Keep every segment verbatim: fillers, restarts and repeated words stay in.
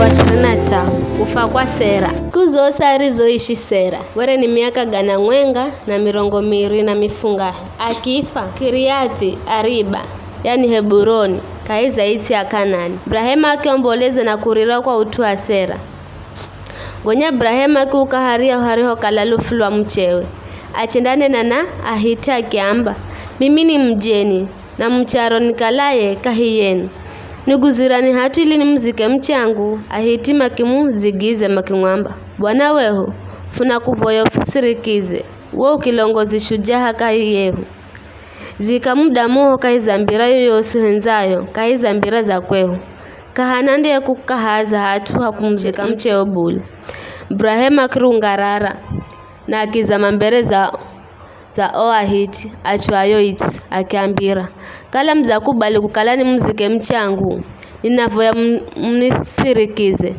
Wa ishirini na tano. Kufa kwa Sera. Siku zosi arizoishi Sera, were ni miaka gana mwenga na mirongo miri na mifungahe. Akifa, Kiriathi Ariba, yani Heburoni, kahi za its'i ya K'anani. Burahemu akiomboleza na kurira kwa ut'u wa Sera. Gonya Burahemu akiuka haryahu harihokala lufu lwa muchewe, achendanena na Ahiti akiamba, "Mimi ni mujeni, na mucharo nikalaye kahi yenu. Niguzirani hat'u ili nimuzike muchangu." Ahiti makimudzigiza makimwamba, "Bwana wehu, funakuvoya ufusirikize, we u kilongozi shujaa kahi yehu. Zika mudamuho kahi za mbira yoyosi uhendzayo kahi za mbira za kwehu. K'ahana ndiye kukahaza hat'u ha kumuzika mucheo bule." Burahemu akirungarara na akizama mbere za, za o Ahiti achuayo its'i, akiambira, "Kala mudzakubali kukala nimuzike muchangu, ninavoya mu-, munisirikize.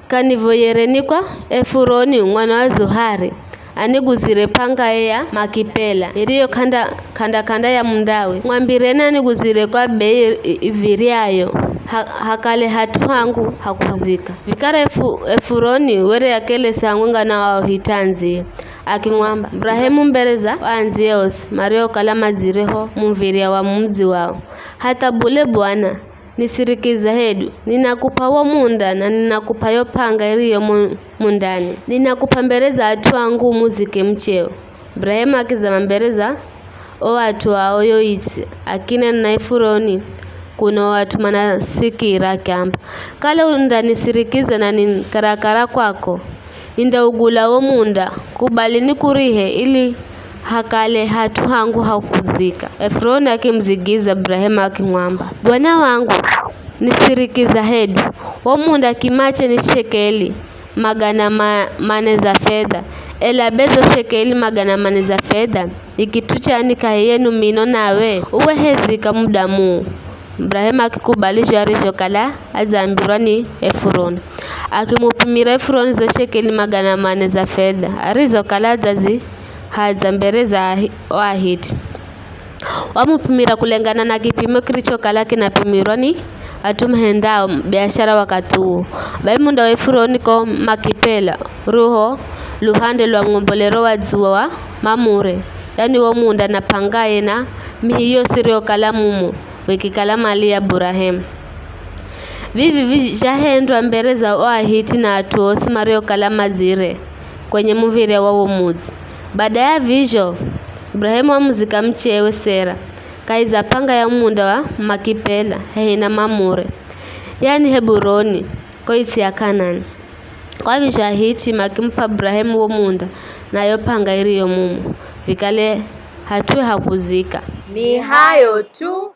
Kanivoyereni kwa Efuroni mwana wa Zuhari, aniguzire p'angaye ya Makipela, iriyo k'anda, k'anda-k'anda ya mundawe. Mwambireni aniguzire kwa bei i-, iv̱iryayo, ha-, hakale hat'u hangu ha kuzika." Vikara Efu-, Efuroni were akelesi hamwenga na o Ahiti andziye, akimwamba, "Burahemu mbere za o andziye osi mariokala madzire ho muv̱irya wa mudzi wao. Hatha bule Bwana, nisirikiza hedu, ninakup'a wo munda na ninakup'a yo p'anga iriyo mo mundani. Ninakup'a mbere za at'u angu umuzike mucheo." Burahemu akizama mbere za o at'u ao yo its'i, akinena na Efuroni kuno o at'u manasikira, akiamba, "Kala undanisirikiza na ni karakara kwako, nindaugula wo munda, kubali nikurihe ili hakale hat'u hangu ha kuzika." Efuroni akimudzigiza Burahemu akimwamba, "Bwana wangu, nisirikiza hedu, wo munda kimache ni shekeli magana ma-, mane za fedha. Ela be zo shekeli magana mane za fedha ni kit'u chani kahi yenu mino nawe? Uwe hezika mudamu." Burahemu akikubali zho arizhokala adzaambirwa ni Efuroni. Akimupimira Efuroni zo shekeli magana mane za fedha arizokala adzazihadza mbere za Ahi-, o Ahiti. Wamupimira kulengana na kipimo kirichokala kinapimirwa ni at'u mahendao biashara wakathi uwo. Bai munda wa Efuroni ko Makipela, uriho luhande lwa ngombolero wa dzuwa wa Mamure, yani wo munda na p'angaye na mihi yosi iriyokala mumo, wikikala mali ya Burahemu. Vivi vi-, zhahendwa mbere za o Ahiti na at'u osi mariokala madzire kwenye muv̱irya wa wo mudzi. Bada ya vizho, Burahemu wamuzika muchewe Sera kahi za p'anga ya munda wa Makipela hehi na Mamure, yani Heburoni, ko its'i ya K'anani. Kwa vizho Ahiti makimup'a Burahemu wo munda na yo p'anga iriyo mumo, vikale hat'u ha kuzika. Ni hayo tu.